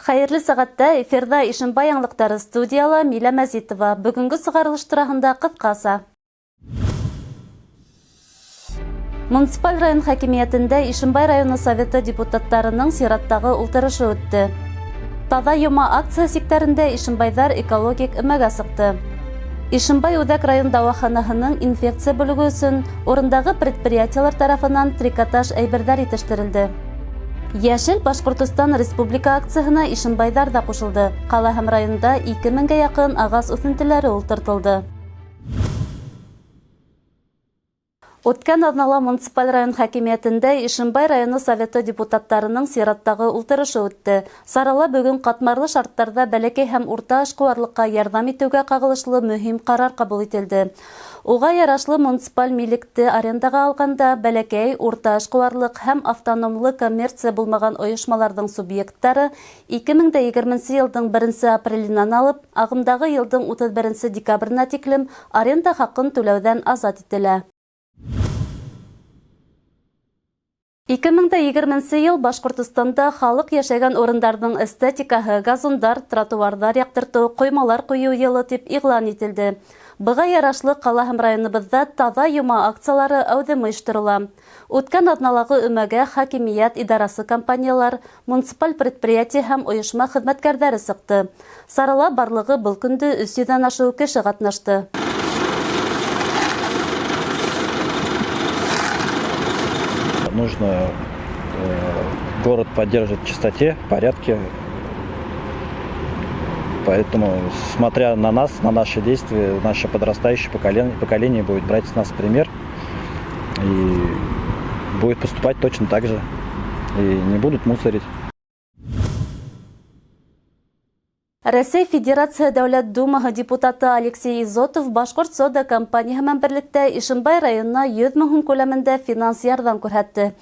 Хәйерле сәғәттә, эфирҙа Ишембай яңылыҡтары, студияла Милә Мәзитова. Бөгөнгө сығарылыш тураһында ҡыҫҡаса. Муниципаль район хакимиәтендә Ишембай районы Советы депутаттарының сираттағы ултырышы үтте. Таҙа йома акция сиктәрендә ишембайҙар экологик өмәгә сыҡты. Ишембай үҙәк район дауаханаһының инфекция бүлеге өсөн урындағы предприятиелар тарафынан трикотаж әйберҙәр етештерелде. Йәшел Башҡортостан республика акцияһына ишембайҙар да ҡушылды. Ҡала һәм районда 2000-гә яҡын ағас үҫентеләре ултыртылды. Үткән аҙнала муниципаль район хакимиәтендә Ишембай районы Советы депутаттарының сираттағы ултырышы үтте. Сарала бөгөн ҡатмарлы шарттарҙа бәләкәй һәм урта эшҡыуарлыҡҡа ярҙам итеүгә ҡағылышлы мөһим ҡарар ҡабул ителде. Уға ярашлы муниципаль милекте арендаға алғанда бәләкәй, урта эшҡыуарлыҡ һәм автономлы коммерция булмаған ойошмаларҙың субъекттары 2020 йылдың 1 апреленән алып ағымдағы йылдың 31 декабренә тиклем аренда хаҡын түләүҙән азат ителә. 2020 йыл Башҡортостанда халыҡ йәшәгән урындарҙың эстетикаһы, газондар, тротуарҙар яҡтыртыу, ҡоймалар ҡуйыу йылы тип иғлан ителде. Быға ярашлы ҡала һәм районыбыҙҙа таҙа йома акциялары әүҙем ойошторола. Үткән аҙналағы өмәгә хакимиәт идарасы компаниялар, муниципаль предприятие һәм ойошма хеҙмәткәрҙәре сыҡты. Сарала барлығы был көндө 300-ҙән ашыу кеше ҡатнашты. Нужно город поддерживать в чистоте, порядке. Поэтому, смотря на нас, на наши действия, наше подрастающее поколение будет брать с нас пример и будет поступать точно так же. И не будут мусорить. Рәсәй Федерация Дәүләт Думаһы депутаты Алексей Изотов Башҡорт сода компанияһы менән берлектә Ишембай районына 100 мең һум күләмендә финанс ярҙам күрһәтте.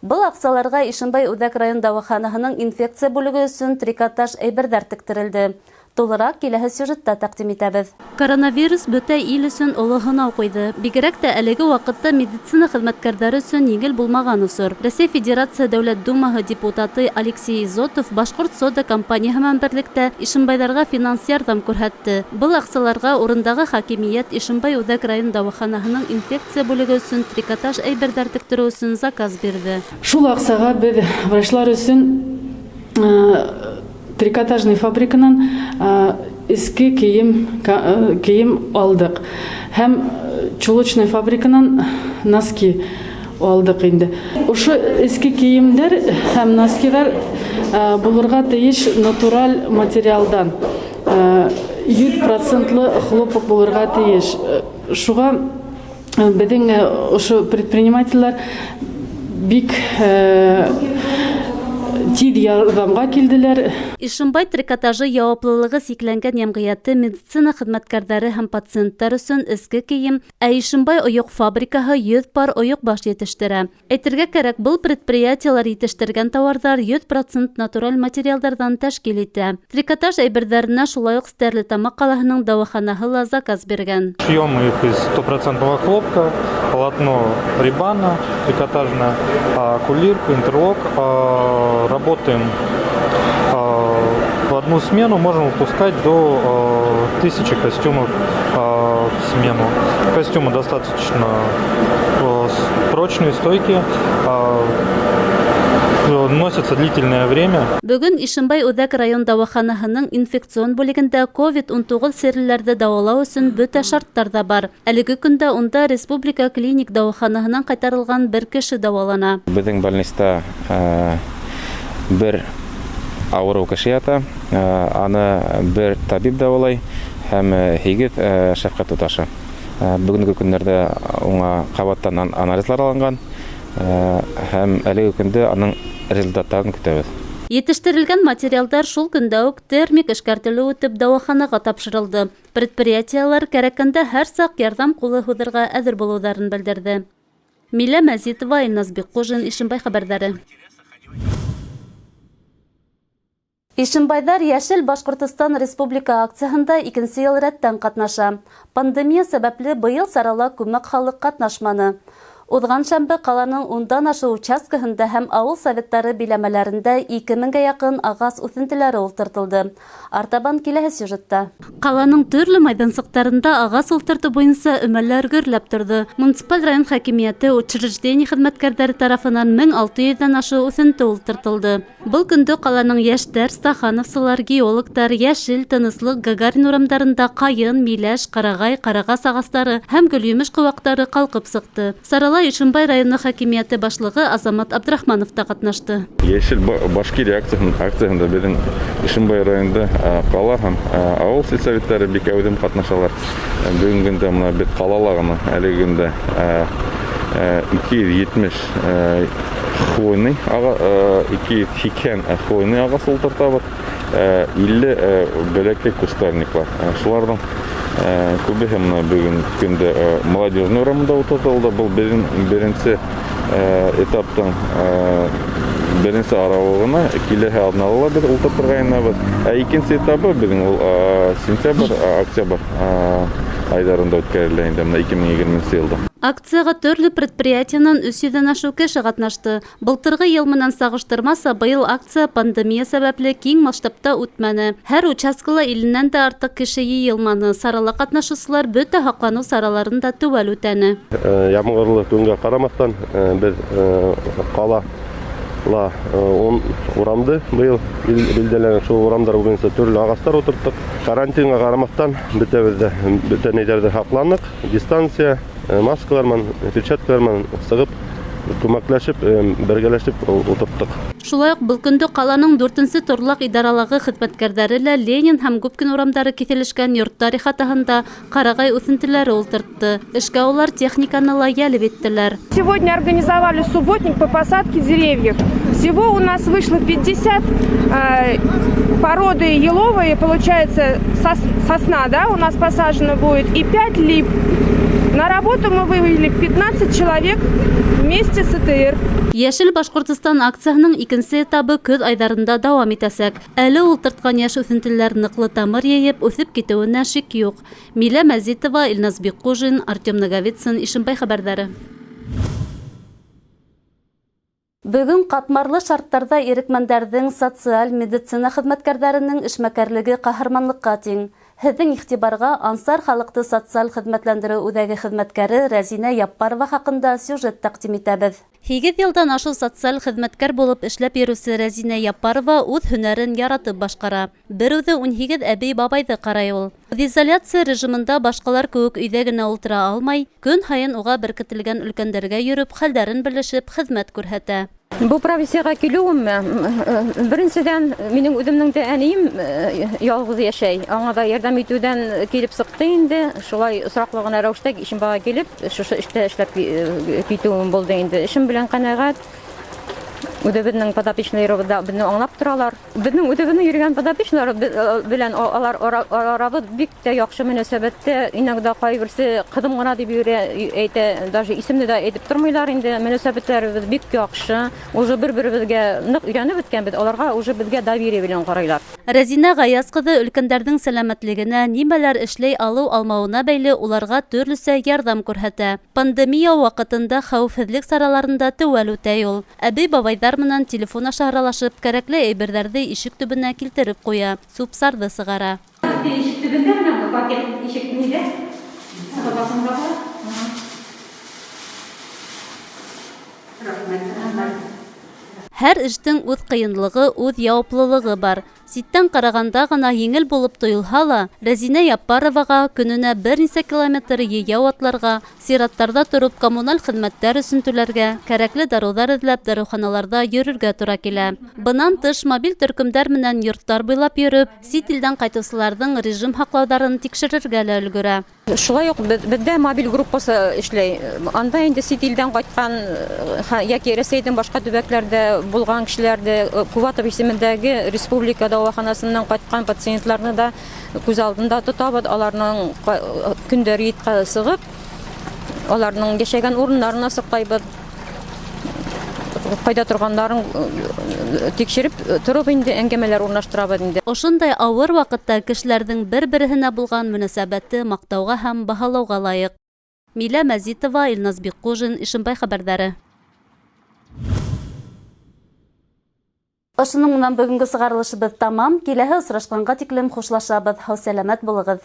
Был аҡсаларға Ишембай үҙәк район дауаханаһының инфекция бүлеге өсөн трикотаж әйберҙәр тектерелде. Тулыраҡ киләһе сюжетта тәҡдим итәбеҙ. Коронавирус бөтә ил өсөн оло һынау ҡуйҙы. Бигерәк тә әлеге ваҡытта медицина хеҙмәткәрҙәре өсөн еңел булмаған осор. Рәсәй Федерация Дәүләт Думаһы депутаты Алексей Изотов Башҡорт сода компанияһы менән берлектә ишембайҙарға финанс ярҙам күрһәтте. Был аҡсаларға урындағы хакимиәт Ишембай үҙәк район дауаханаһының инфекция бүлеге өсөн трикотаж әйберҙәр тектереү өсөн заказ бирҙе. Шул аҡсаға беҙ врачлар өсөн трикотажный фабриканан эске кейем алдыҡ һәм чулочный фабриканан носки алдыҡ инде. Ошо эске кейемдәр һәм носкиҙар булырға тейеш натураль материалдан. 100% хлопок булырға тейеш. Шуға беҙҙең ошо предпринимателдәр бик тиҙ ярҙамға килделәр. Ишембай трикотажы яуаплылығы сикләнгән йәмғиәте медицина хеҙмәткәрҙәре һәм пациенттар өсөн эске кейем, ә Ишембай ойоҡ фабрикаһы 100 пар ойоҡбаш етештерә. Әйтергә кәрәк, был предприятиелар етештергән тауарҙар 100% натураль материалдарҙан тәшкил итә. Трикотаж әйберҙәренә шулай уҡ Стәрлетамаҡ ҡалаһының дауаханаһы ла заказ биргән. Шьем их из стопроцентного хлопка, полотно рибана трикотажное, кулирка, интерлок. Работаем в одну смену, можем выпускать до 1000 костюмов в смену. Костюмы достаточно прочные, стойкие, носятся длительное время. Бөгөн Ишембай үҙәк район дауаханаһының инфекцион бүлегендә ковид-19 сирлеләрҙе дауалау өсөн бөтә шарттар ҙа бар. Әлеге көндә унда республика клиник дауаханаһынан ҡайтарылған бер кеше дауалана. Беҙҙең больниста бер ауырыу кеше ята, аны бер табип дауалай һәм 8 шәфҡәт туташы. Бөгөнгө көндәрҙә уңа ҡабаттан анализлар алынған һәм әлеге көндә аның результаттарын көтәбеҙ. Етештерелгән материалдар шул көндә үк термик эшкәртелеү үтеп дауаханаға тапшырылды. Предприятиелар кәрәккәндә һәр саҡ ярҙам ҡулы һуҙырға әҙер булыуҙарын белдерҙе. Милә Мәзитова, Илназ Бикҡужин, Ишембай хәбәрҙәре. Ишембайҙар Йәшел Башҡортостан республика акцияһында икенсе йыл рәттән ҡатнаша. Пандемия сәбәпле быйыл сарала күмәк халыҡ ҡатнашманы. Уҙған шәмбе ҡаланың ундан ашыу участкаһында һәм ауыл советтары биләмәләрендә 2000гә яҡын ағас үҫентеләре ултыртылды. Артабан киләһе сюжетта. Ҡаланың төрлө майҙансыҡтарында ағас ултыртыу буйынса өмәләр гөрләп торҙо. Муниципаль район хакимиәте учреждение хеҙмәткәрҙәре тарафынан 1600-ҙән ашыу үҫенте ултыртылды. Был көндө ҡаланың йәштәр, стахановсылар, геологтар, Йәшел, Тыныслыҡ, Гагарин урамдарында ҡайын, миләш, ҡарағай, ҡарағас ағастары һәм гөлйемеш ҡыуаҡтары ҡалҡып сыҡты. Сарала Ишембай районы хакимиәте башлығы Азамат Абдрахманов та ҡатнашты. Йәшел Башкирия акцияһында беҙҙең Ишембай районында ҡала һәм ауыл сельсоветтары бик әүҙем ҡатнашалар. Бөгөнгө көндә мына беҙ ҡалала ғына әлеге көндә 270 хвойный 280 хвойный ағас ултыртабыҙ, 50 бәләкәй кустарниклар. Шуларҙың күбеһе мына бөгөн көндә Молодежный урамында ултыртылды. Был беҙҙең беренсе этаптың беренсе арауығына киләһе аҙнала ла беҙ ултыртырға йыйынабыҙ. Ә икенсе этабы беҙҙең ул сентябрь, октябрь айҙарында үткәрелә инде мына 2020 йылда. Акцияға төрлө предприятиенан 300-ҙән ашыу кеше ҡатнашты. Былтырғы йыл менән сағыштырмаса, быйыл акция пандемия сәбәпле киң масштабта үтмәне. Һәр участкала 50-нән дә артыҡ кеше йыйылманы. Сарала ҡатнашыусылар бөтә һаҡланыу сараларын да теүәл үтәне. Ямғырлы көнгә ҡарамаҫтан, беҙ ҡала ла 10 урамды быйыл билдәләгән, шул урамдар буйынса төрлө ағастар ултырттыҡ. Карантинға ҡарамаҫтан бөтәбеҙ ҙә, бөтә нейҙәрҙе һаҡланыҡ, дистанция, маскалар менән, перчаткалар менән сығып, күмәкләшеп, бергәләшеп ултырттыҡ. Шулай уҡ был көндө ҡаланың 4-нсе торлаҡ идаралығы хеҙмәткәрҙәре лә Ленин һәм Губкин урамдары киҫелешкән йорттар ихатаһында ҡарағай үҫентеләре ултыртты. Эшкә улар техниканы ла йәлеп иттеләр. Сегодня организовали субботник по посадке деревьев. Всего у нас вышло 50 породы еловые, получается сосна, да, у нас посажено будет, и 5 лип. На работу мы вывели 15 человек вместе с ИТР. Йәшел Башҡортостан акцияһының икенсе этабы көҙ айҙарында дауам итәсәк. Әле ултыртҡан йәш үҫентеләр ныҡлы тамыр йыйып үҫеп китеүенә шик юҡ. Милә Мәзитова, Илназ Бикҡужин, Артем Наговицын, Ишембай хәбәрҙәре. Бөгөн ҡатмарлы шарттарҙа ирекмәндәрҙең социаль медицина хеҙмәткәрҙәренең эшмәкәрлеге ҡаһарманлыҡҡа тиң. Һеҙҙең иғтибарға Ансар халыҡты социаль хеҙмәтләндереү үҙәге хеҙмәткәре Рәзинә Яппарова хаҡында сюжет тәҡдим итәбеҙ. 8 йылдан ашыу социаль хеҙмәткәр булып эшләп йөрөүсе Рәзинә Яппарова үҙ һөнәрен яратып башҡара. Бер үҙе 18 әбей-бабайҙы ҡарай ул. Изоляция режимында башҡалар кеүек өйҙә генә ултыра алмай, көн һайын уға беркетелгән өлкәндәргә йөрөп, хәлдәрен белешеп, хеҙмәт күрһәтә. Был профессияға килеүем, беренседән, минең үҙемдең дә әнейем ялғыҙ йәшәй. Аңа да ярҙам итеүҙән килеп сыҡты инде. Шулай осраҡлы ғына рәүештә Ишембайға килеп, шушы эштә эшләп китеүем булды инде. Эшем белән ҡәнәғәт. Үҙебеҙҙең подопечныйларыбыҙ да беҙҙе аңлап торалар. Беҙҙең үҙебеҙҙең йөрөгән подопечныйлар белән алар арабыҙ бик тә яҡшы мөнәсәбәттә. Иногда ҡайберсе ҡыҙым ғына тип йөрә, әйтә, даже исемде дә әйтеп тормайлар инде. Мөнәсәбәттәребеҙ бик яҡшы. Уже бер-беребеҙгә ныҡ өйрәнеп бөткәнбеҙ, аларға уже беҙгә доверие белән ҡарайлар. Рәзинә Ғаяз ҡыҙы өлкәндәрҙең сәләмәтлегенә нимәләр эшләй алыу-алмауына бәйле уларға төрлөсә ярҙам күрһәтә. Пандемия ваҡытында хәүефһеҙлек сараларын да теүәл үтәй ул. Әбей-бабайҙар менән телефон аша аралашып, кәрәкле әйберҙәрҙе ишек төбөнә килтереп ҡуя, сүп-сарҙы сығара. Ишек төбөндә менә был пакет ишек ниҙә? Һәр эштең үҙ ҡыйынлығы, үҙ яуаплылығы бар. Ситтән ҡарағанда ғына еңел булып тойолһа ла, Рәзинә Яппароваға көнөнә бер нисә километр йәйәү атларға, сираттарҙа тороп коммуналь хеҙмәттәр өсөн түләргә, кәрәкле дарыуҙар эҙләп дарыуханаларҙа йөрөргә тура килә. Бынан тыш мобиль төркөмдәр менән йорттар буйлап йөрөп, сит илдән ҡайтыусыларҙың режим һаҡлауҙарын тикшерергә лә өлгөрә. Шулай уҡ беҙҙә мобиль группасы эшләй. Анда инде сит илдән ҡайтҡан йәки Рәсәйҙең башҡа төбәктәрҙә булған кешеләрҙе, Куватов исемендәге республика дауаханасынан ҡайтҡан пациентларны да күҙ алдында тотабыҙ. Аларның көндәр рейдҡа сығып, аларның йәшәгән урыннарын асыҡлайбыҙ. Ҡайҙа торғандарын тикшереп тороп инде әңгәмәләр урынлаштырабыҙ инде. Ошондай ауыр ваҡытта кешеләрҙең бер-береһенә булған мөнәсәбәте маҡтауға һәм баһалауға лайыҡ. Милә Мәзитова, Илназ Бикҡужин, Ишембай хәбәрҙәре. Ошоноң менән бөгөнгө сығарылышыбыҙ тамам. Киләһе осрашҡанға тиклем хушлашабыҙ. Һау-сәләмәт булығыҙ.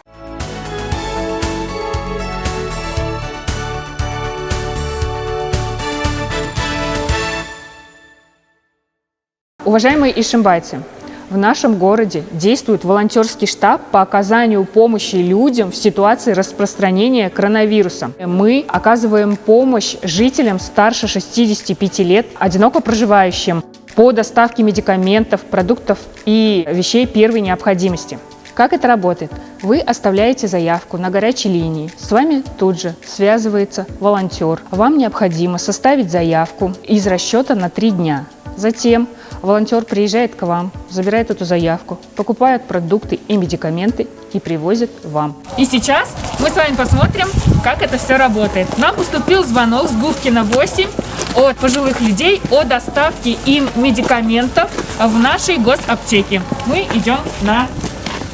Уважаемые ишимбайцы, в нашем городе действует волонтерский штаб по оказанию помощи людям в ситуации распространения коронавируса. Мы оказываем помощь жителям старше 65 лет, одиноко проживающим, по доставке медикаментов, продуктов и вещей первой необходимости. Как это работает? Вы оставляете заявку на горячей линии. С вами тут же связывается волонтер. Вам необходимо составить заявку из расчета на 3 дня. Затем волонтер приезжает к вам, забирает эту заявку, покупает продукты и медикаменты и привозит вам. И сейчас мы с вами посмотрим, как это все работает. Нам поступил звонок с Губкина 8 от пожилых людей о доставке им медикаментов в нашей госаптеке. Мы идем на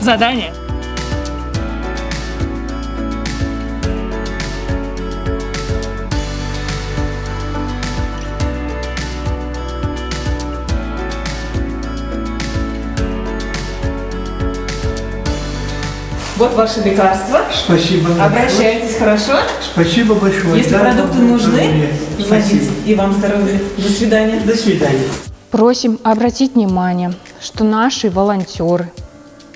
задание. Вот ваши лекарства. Спасибо. Обращайтесь, хорошо? Спасибо большое. Если Да, продукты вам нужны, здоровья. звоните. Спасибо. И вам здоровья. До свидания. До свидания. Просим обратить внимание, что наши волонтеры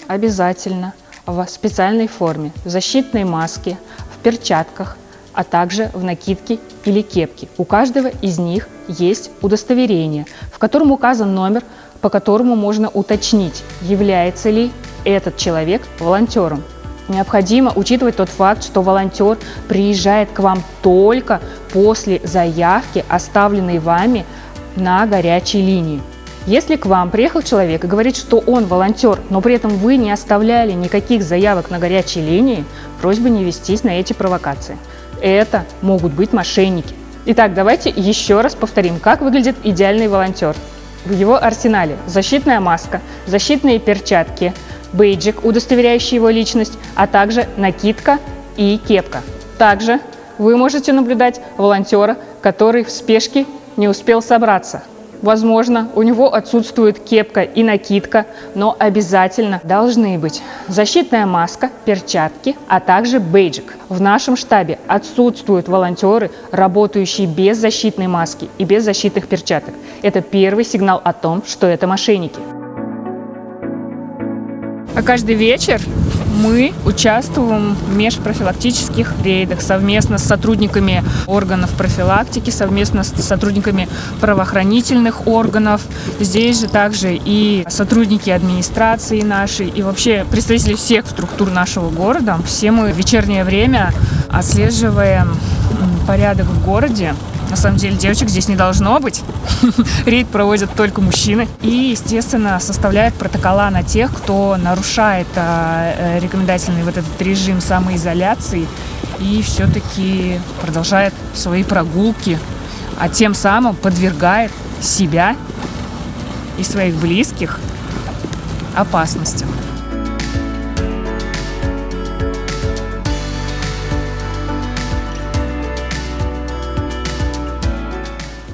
обязательно в специальной форме, в защитной маске, в перчатках, а также в накидке или кепке. У каждого из них есть удостоверение, в котором указан номер, по которому можно уточнить, является ли этот человек волонтером. Необходимо учитывать тот факт, что волонтер приезжает к вам только после заявки, оставленной вами на горячей линии. Если к вам приехал человек и говорит, что он волонтер, но при этом вы не оставляли никаких заявок на горячей линии, просьба не вестись на эти провокации. Это могут быть мошенники. Итак, давайте еще раз повторим, как выглядит идеальный волонтер. В его арсенале защитная маска, защитные перчатки, бейджик, удостоверяющий его личность, а также накидка и кепка. Также вы можете наблюдать волонтера, который в спешке не успел собраться. Возможно, у него отсутствует кепка и накидка, но обязательно должны быть защитная маска, перчатки, а также бейджик. В нашем штабе отсутствуют волонтеры, работающие без защитной маски и без защитных перчаток. Это первый сигнал о том, что это мошенники. А каждый вечер мы участвуем в межпрофилактических рейдах совместно с сотрудниками органов профилактики, совместно с сотрудниками правоохранительных органов. Здесь же также и сотрудники администрации нашей, и вообще представители всех структур нашего города. Все мы в вечернее время отслеживаем порядок в городе. На самом деле девочек здесь не должно быть. Рейд проводят только мужчины. И, естественно, составляют протокола на тех, кто нарушает рекомендательный вот этот режим самоизоляции и все-таки продолжает свои прогулки, а тем самым подвергает себя и своих близких опасностям.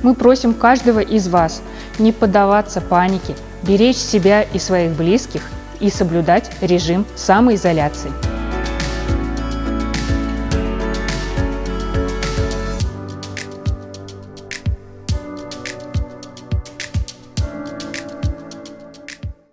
Мы просим каждого из вас не поддаваться панике, беречь себя и своих близких и соблюдать режим самоизоляции.